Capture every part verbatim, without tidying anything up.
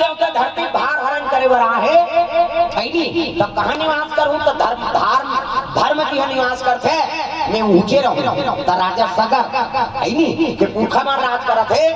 जब तक धरती भार हरण करे बर आहे, है नी, तब कहाँ निवास करूँ? तो धर्म, धर्म, धर्म की यहाँ निवास करथे। मैं ऊंचे रहूँ, तो राजा सगर, है नी, के पुरखा मन राज करत हे।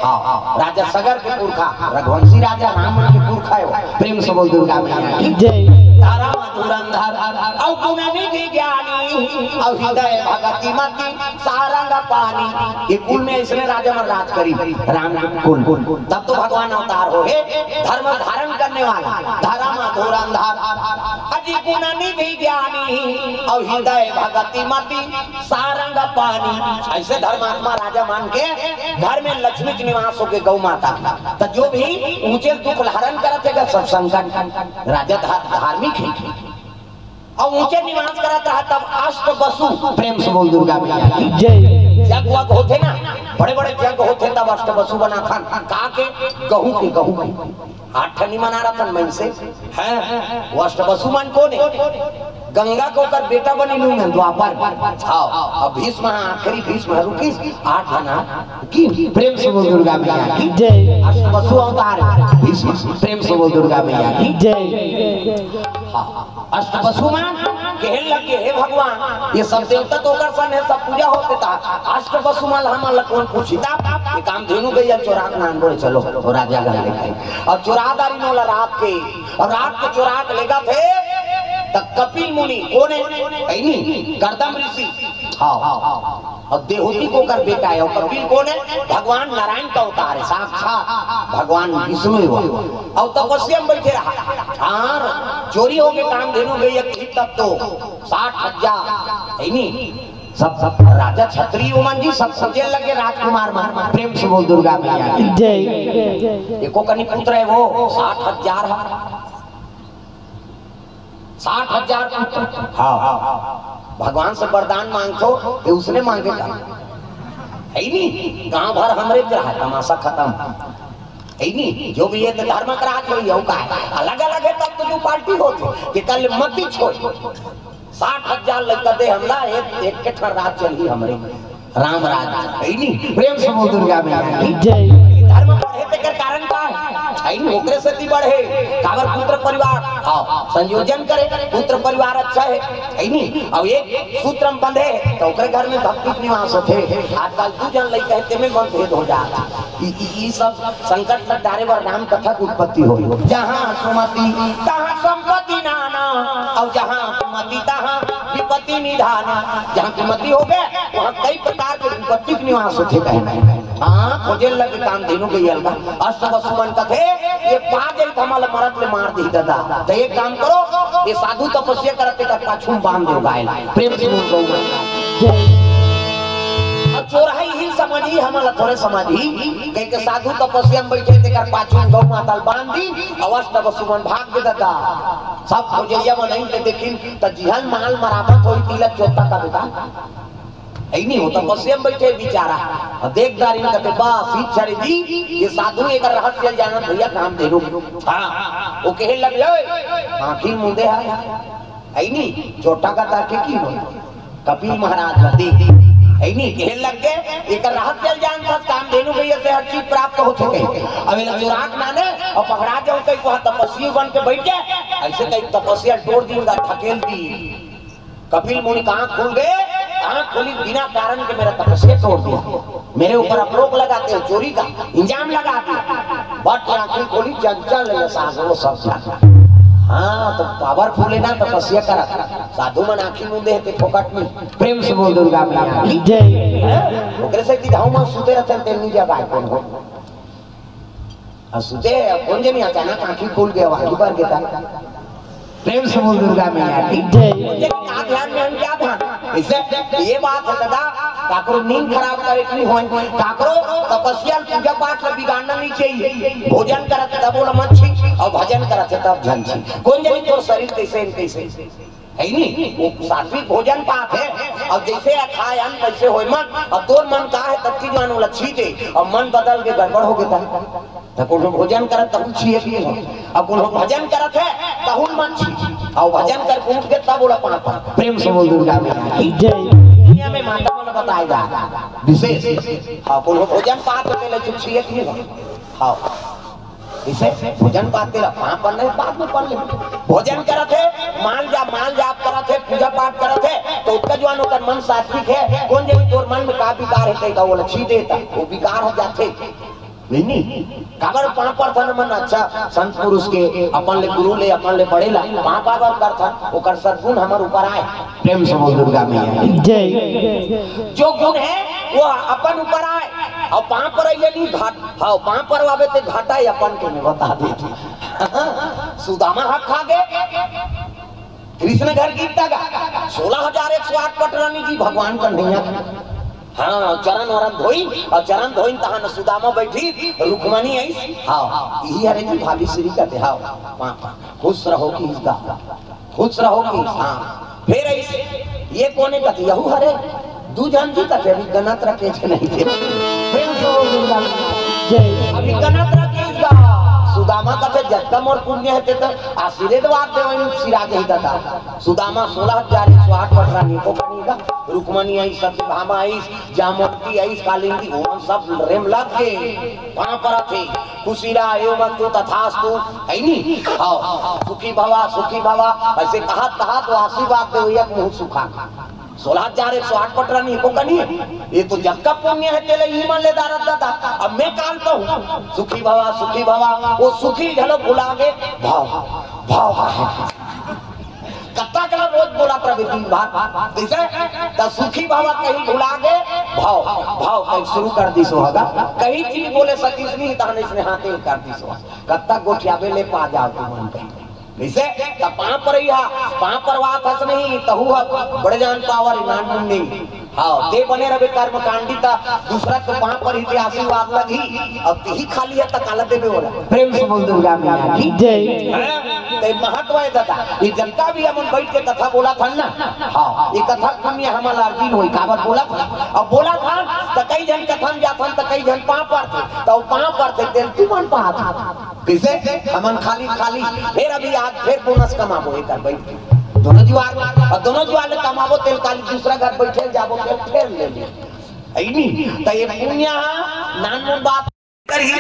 हाँ, राजा सगर के पुरखा, रघुवंशी राजा राम के पुरखा है वो। प्रेम से बोल दुर्गा मैया की जय। धर्म धुरंधर, अवगुण निधि ज्ञानी, अहृदय भगति मति सारंग पानी। ये कुल में इसने राजा मन राज करी, राम के कुल। तब तो भगवान अवतार हो हे, धर्म धारण करने वाला, धर्म धुरंधर, अति गुण निधि ज्ञानी, अहृदय भगति मति सारंग पानी। ऐसे धर्मात्मा राजा मन के घर में लक्ष्मी के निवास होके गौ माता की। तो जो भी ऊंचे दुख हरण करत हे सब संकट, राजा धा-, धार्मिक है। अउ ऊंचे निवास करत रहा तब अष्ट वसु, प्रेम से बोल दुर्गा मैया की जय। जग वग होथे ना, बड़े बड़े जग होथे तब अष्ट वसु बनाथन। का के? गहूं के, गहूं के। आठ ठनी मना रहा था मन से। हैं? वो अष्ट वसु मन कोन हे? गंगा के ओकर बेटा बने नू हे द्वापर। हाँ, अब भीष्म आखिरी भीष्म रुकिस, आठ आना की। प्रेम से बोल दुर्गा मैया की जय। अष्ट वसु अवतार भीष्म, प्रेम से बोल दुर्गा मैया की जय। हाँ। अष्ट वसु मन कहे लगे, "हे भगवान, ये सब देवता तो ओकर सन हे, सब पूजा होथे ता, अष्ट वसु मन हमन ला कोन पूछही ता?" ये कामधेनु गैया चोरा के नान बोले, "चलो, तो राजा घर ले गए।" और चोरा दारी नोला रात के, और रात के चोरा के लेगा थे, त कपिल मुनि, कोन हे? है नी? कर्दम ऋषि। हाँ। अउ देहूती के ओकर बेटा हे। अउ कपिल कोन हे? भगवान नारायण के अवतार हे, साक्षात भगवान विष्णु हे वो। अउ तपस्या में बैठे रहा। हाँ, चोरी होके कामधेनु गैया के तब तो साठ हजार, है नी? सब, सब राजा क्षत्रिय मन जी, सब खोजे लगे राजकुमार मन। प्रेम से बोल दुर्गा मैया की जय। एको कनी पुत्र हे वो, साठ हजार हे। साठ हजार पुत्र। हाँ। भगवान से वरदान मांगथो, ये उसने मांगे का? है नी? गांव भर हमरे के रहा, तमाशा खत्म। है नी? जो भी हे तो धर्म के राज होही, अउ का हे? अलग अलग हे तब तो दू पार्टी होथे, कि कल मती छोड़। साठ हजार लइका दे हमला, एक, एक के ठन राज चलही हमरे। राम राज, है नी? प्रेम से बोल दुर्गा मैया की जय। धर्म बढ़े तेकर कारण का हे? है नी? ओकरे सेती बढ़े, काबर पुत्र परिवार, हाँ, संयोजन करे, पुत्र परिवार अच्छा हे, है नी? अब एक सूत्र में बंधे, तो ओकरे घर में भक्ति के निवास होथे। आजकल दू झन लइका हे, तेमे मतभेद हो जात हे। ई, ई, ई सब संकट ल टारे बर राम कथा के उत्पत्ति होय। जहाँ सुमति तहाँ संपत्ति नाना, अउ जहाँ कुमति तहाँ विपत्ति निधाना। जहाँ कुमति होगे, वहाँ कई प्रकार के विपत्ति के निवास होथे कहे। हाँ, खोजे लगे कामधेनु गैया ल। अष्ट वसु मन कथे, "ये पा जाही त हमला मरत ले मार दिही दादा।" त एक काम करो, ये साधु तपस्या करत हे, तेकर पाछू में बांध देव गाय ला। प्रेम से बोल गौ माता। अउ चोरहा इही समझही, हमला थोरे समझही। कहिके साधु तपस्या में बैठे, तेकर पाछू में गौ माता ल बांध दिस, अउ अष्ट वसु मन भाग गे दादा। सब खोजइया मन आइन के देखिन, त जिहन माल मरामत होही, तिला चोट्टा कथे गा। है नी, वो तपस्या में बैठे बिचारा। अउ देख डारिन कथे, "बस, इच्छा रे जी, ये साधु एकर रहस्य जानत भैया कामधेनु।" हाँ, वो कहे लगे, "ओए, आँखी मूंदे हे।" है नी, चोट्टा कथा के की हो? कपिल महाराज ल देख, है नी, कहे लग गे, "एकर रहस्य ल जानथस, कामधेनु भैया से हर चीज प्राप्त होथे कहे। अब एला चोरा के लाने अउ पकड़ा जाहूं कहिके वहाँ तपस्वी बन के बैठ गे।" ऐसे कहिके तपस्या ल टोर दिन गा, ढकेल दिस। कपिल मुनि का आँख खुल गे, आँख खुली, "बिना कारण के मेरा तपस्या तोड़ दिया, मेरे ऊपर आरोप लगाते हो, चोरी का इल्जाम लगाते हो।" बट आँखें खोली, चंचल हे साधु, वो सब जान। हाँ, तो पावरफुल हे ना तपस्या करा। साधु मन आँखी मूंदे हे ते फोकट में। प्रेम से बोल दुर्गा मैया की जय। हैं? ओकरे से कि धाऊ मन सुते रहते हैं, तेल नहीं जगाए कौन हो। अउ सुते हे, कोन जनी अचानक आँखी खुल गे, आँखी भर गे ता। प्रेम से बोल दुर्गा मैया की जय। कोन जनी का ध्यान में, हम क्या ध्यान? इसे ये बात हे दादा, काकरो नींद खराब करे के नहीं होय, काकरो तपस्या पूजा पाठ ला बिगाड़ना नहीं चाहिए। भोजन करत हे तब ओला मत छी, अउ भजन करत हे तब झन छी। कोन जनी तोर शरीर कैसे न कैसे। है नी? वो सात्विक भोजन पात हे, अउ जैसे अखाए अन्न वैसे होय मन। अउ तोर मन का हे, तब की जान ओला छी दे, अउ मन बदल के गड़बड़ हो गे ता। त कोनो भोजन करत तहु छिए पिए हो, अउ कोनो भजन करत हे तहु मन छी, अउ भजन करके उठ गे तब ओला पाप। प्रेम से बोल दुर्गा मैया की जय। दुनिया में माता मन बताए जा विशेष। हाँ, कोनो भोजन पात होते ले चुप छिए पिए हो। हाँ। इसे भोजन बात तेरा पाँव पर नहीं, बाद में पढ़ ले। भोजन करत हे, माल जा, माल जाप करत हे, पूजा पाठ करत हे, तो ओतका जुवार ओकर मन सात्विक हे। कोन जनी तोर मन में का विकार हे, कहिके ओला छीं देता, वो विकार हो जाथे। नहीं, नहीं। काबर पाँव परथन हमन? अच्छा, संत पुरुष के, अपन ले गुरु ले, अपन ले बड़े ला पाँव काबर परथन? ओकर सद्गुण हमर ऊपर आए। प्रेम से बोल दुर्गा मैया की। जय। जो गुण हे वो अपन ऊपर आए, अउ पाँव परई ले नहीं, घाट, हाँ, पाँव परवाबे ते घाटा हे अपन के, मैं बता देथंव। सुदामा हक खा गे। कृष्ण घर गीता गा, सोलह हजार एक सौ आठ पटरानी जी भगवान कन्हैया के। हाँ, चरण वरण धोइन, अउ चरण धोइन तहां सुदामा बइठिस, रुक्मणी आइस। हाँ, इही हरे जी भाभी श्री कथे। हाँ, पाँव, पाँव। खुश रहो कि इसका, खुश रहो कि, हाँ। फेर आइस, ये कोन हे कथे? यहू हरे। दू झन जी कथे, अभी गनत रखे छे नहीं थे। प्रेम से बोल दुर्गा मैया। जय। अभी गनत रखे इसका। सुदामा कथे, जतका मोर पुण्य हे, ते तो आशीर्वाद देवई सिरा गई दादा। सुदामा सोलह हजार एक सौ आठ पटरानी को बनी गा। रुक्मणी आइस, सत्यभामा आइस, जामवंती आइस, कालिंदी, ओमन सब रेम लग गे। पाँव परत हे, खुशी रहा, एवमस्तु तथास्तु, हे नी? हाँ, सुखी भवा, सुखी भवा, अइसे कहत कहत वो आशीर्वाद देवइया के मुँह सुखा। सोलह हजार एक सौ आठ पटरानी को कनी, ये तो जतका पुण्य हे तेला इही मन ले डारत दादा। अब मैं काल कहूँ, सुखी भवा, सुखी भवा, वो सुखी घलो भुला गे, भव, भव। कत्ता कला रोज बोलत रहे दिन भर। जइसे त सुखी भवा कहीं भुला गे, भव, भव कहीं शुरू कर दिस होगा। कहीं चीज बोले सतीश नहीं, तहन इसने हाथे कर दिस होगा। कत्ता गोठियाबे ले पा जाव तुमन कहीं। जइसे त पाँव परई हा, पाँव परवात हस नहीं, तहू हा बड़े जान पावर नान मुन्नी। हाँ, ते बने रहे कर्मकांडी, त दूसरा के पाँव परही ते आशीर्वाद लगही, अउ तिही खाली हे त काला देबे ओला। प्रेम से बोल दुर्गा मैया की। जय। हाँ, ते महत्व हे दादा। ये जनता भी हमन बइठ के कथा बोलत हन ना। हाँ, ये कथा पुण्य हमन ला अर्जिन होई, काबर बोलत हन? अब बोलत हन त कई झन कथा म जात हन त कई झन पाँव परथे, त वो पाँव परथे तेला तुमन पात हव। कइसे? हमन खाली, खाली, फेर अभी आज फेर बोनस कमाबो एकर बइठ के। दोनों जुवार, अउ दोनों जुवार ले कमाबो तेला काली दूसरा घर बइठे ल जाबो, फेर, फेर ले ले। हे नी? त ये पुण्य हा, नानमुन बात करही,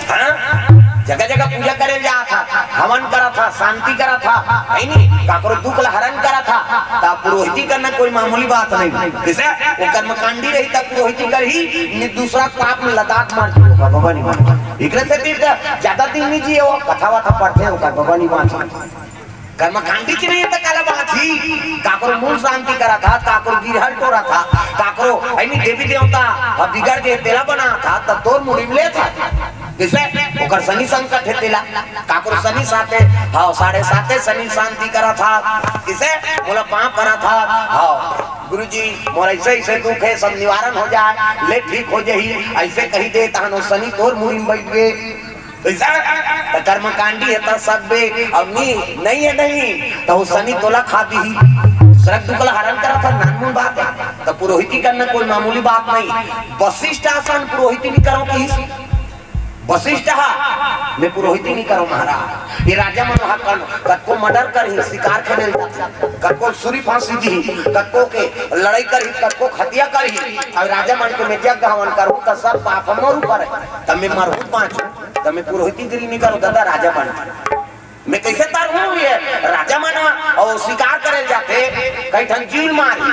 हाँ? जगह जगह पूजा करे ल जात हा, हवन करत हा, शांति करत हा, हे नी? काकरो दुख ला हरण करत हा, त पुरोहिती करना कोई मामूली बात नहीं। कइसे? वो कर्मकांडी रही त पुरोहिती करही, नहीं दूसरा पाप में लदाख मार दियो, बाबा नहीं मार। एकरे सेती त ज्यादा दिन नहीं जिए, वो कथा वथा पढ़थे, ओकर बाबा नहीं बाँचे। कर्मकांडी के नहीं त काला बाँचही, काकरो मूल शांति करत हा, काकरो गिरहल टोरत हा, काकरो हे नी देवी देवता ह बिगड़ गे तेला बनात हा, त तोर मुड़ी म लेत हा। कइसे? ओकर शनि संकट हे तेला, काकरो शनि साते, हाँ, साढ़े साते शनि शांति करत हा। कइसे? मोला पाँव परत हा, हाँ। गुरुजी, मोर अइसे, अइसे दुख हे, सब निवारण हो जाए, ले ठीक हो जाही, अइसे कही दे, तहन वो शनि तोर मुड़ी म बइठ गे। कइसे? त कर्मकांडी हे त सब बे, अउ नी, नहीं हे नहीं, त वो शनि तोला खा दिही। दूसरा के दुख ला हरण करत हा, नानमुन बात हे। त पुरोहिती करना कोई मामूली बात नहीं। वशिष्ठ असन पुरोहिती नहीं करो किहिस। वशिष्ठ हा, मैं पुरोहिती नहीं करो महाराज। ये राजा मन वहाँ कन, कतको murder करही, शिकार खेले ल जाथे, कतको सूरी फांसी दिही, कतको के लड़ई करही, कतको के हत्या करही, अउ राजा मन के मैं यज्ञ हवन करूँ, त सब पाप मोर ऊपर हे, त मैं मरहूँ बाँचहूँ, त मैं पुरोहितीगिरी नहीं करो दादा, राजा बन। मैं कइसे तरहूँ ये राजा मन अउ शिकार करे ल जाथे, कई ठन जीव ल मारही,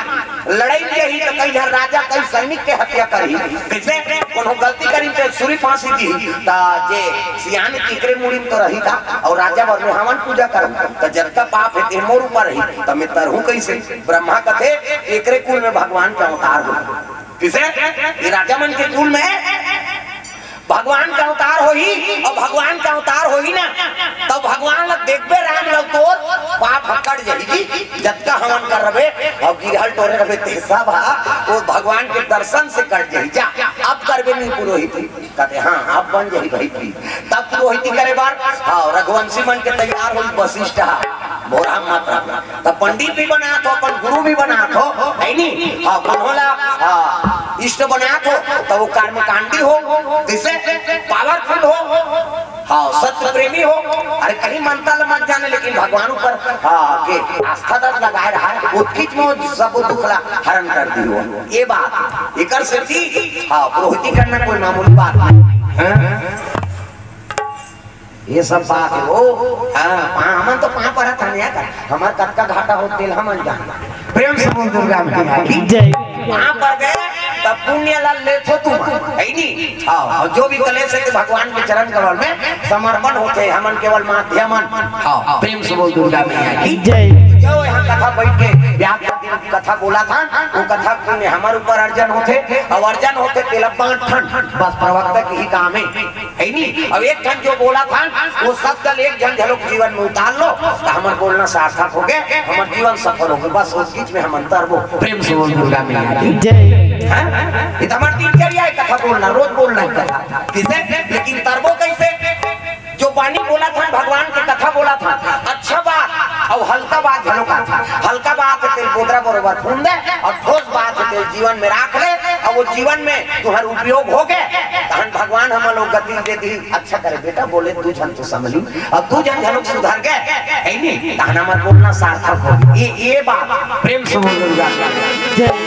लड़ई में जाही त कई झन राजा, कई सैनिक के हत्या करही। कइसे? कोनो गलती करही त सूरी फांसी दिही, त जे सियान एकरे मुड़ी म तो रही था, अउ राजा बर में हवन पूजा करहूँ, त जतका पाप हे ते मोर ऊपर रही, त मैं तरहूँ कइसे? ब्रह्मा कथे, एकरे कुल में भगवान के अवतार हो। कइसे? ये राजा मन के कुल में भगवान के अवतार होही, अउ भगवान के अवतार होही ना, तब भगवान ला देखबे राम ला तोर पाप ह कट जाही जी। जतका हवन कर रबे अउ गिरहल टोरे रबे ते सब हा, वो भगवान के दर्शन से कट जाही। जा, अब करबे नहीं पुरोहिती। कथे, "हाँ, अब बन जाही भाई।" तब पुरोहिती करे बर, हाँ, रघुवंशी मन के तैयार होई वशिष्ठ हा, बोरा मत रख। तब पंडित भी बनात हो, अपन गुरु भी बनात हो, हे नी? हाँ, कोनो ला, हाँ, इष्ट बनात हो, तब वो कर्मकांडी हो, जइसे powerful हो, हाँ, सत्य प्रेमी हो। अरे, कहीं मंत्र ल मत जाने, लेकिन भगवान ऊपर, हाँ, के आस्था दस लगाए रहा है, ओतकीच में सब दुख ला हरण कर दी हो। ये बात, एकर सेती, हाँ, पुरोहिती करना कोई मामूली बात नहीं। हाँ? ये सब बात हे वो। हाँ, पा-, हमन तो पाँव परत हन यार, हमर कतका घाटा होथे तेला हमन जानन। प्रेम से बोल दुर्गा मैया की। जय। पाँव पर गए तब पुण्य ला लेथो तुम, हे नी? हाँ, अउ जो भी कलेश हे ते भगवान के चरण कमल में समर्पण होथे, हमन केवल माध्यम हन। हाँ, प्रेम से बोल दुर्गा मैया की। जय। जो यहाँ कथा बैठ के व्यास जी कथा बोलत हन, वो कथा पुण्य हमर ऊपर अर्जन होथे, अउ अर्जन होथे तेला बांटथन, बस प्रवक्ता के ही काम हे। हे नी? अउ एक झन जो बोलत हन, वो शब्द ल एक झन घलोक जीवन में उतार लो, त हमर बोलना सार्थक होगे, हमर जीवन सफल होगे। बस उस बीच में हम अंतर वो प्रेम से बोल दुर्गा मैया की। जय। हाँ? ये तो हमर दिनचर्या हे कथा बोलना, रोज बोलना हे कथा। किसे? लेकिन तरबो कैसे? जो बानी बोलत हन, भगवान के कथा बोलत हन, अच्छा बात अउ हल्का बात घलोक आथे। हल्का बात हे तेल बोदरा बरोबर फूंद दे, अउ ठोस बात हे तेल जीवन में राख ले, अउ वो जीवन में तुहर उपयोग होगे, तहन भगवान हमन ला गति दे दिही। अच्छा करे बेटा, बोले दू झन तो संभली, अउ दू झन घलोक सुधर गे, हे नी? तहन हमर बोलना सार्थक होगे। ये, ये बात प्रेम से बोल दुर्गा। जय।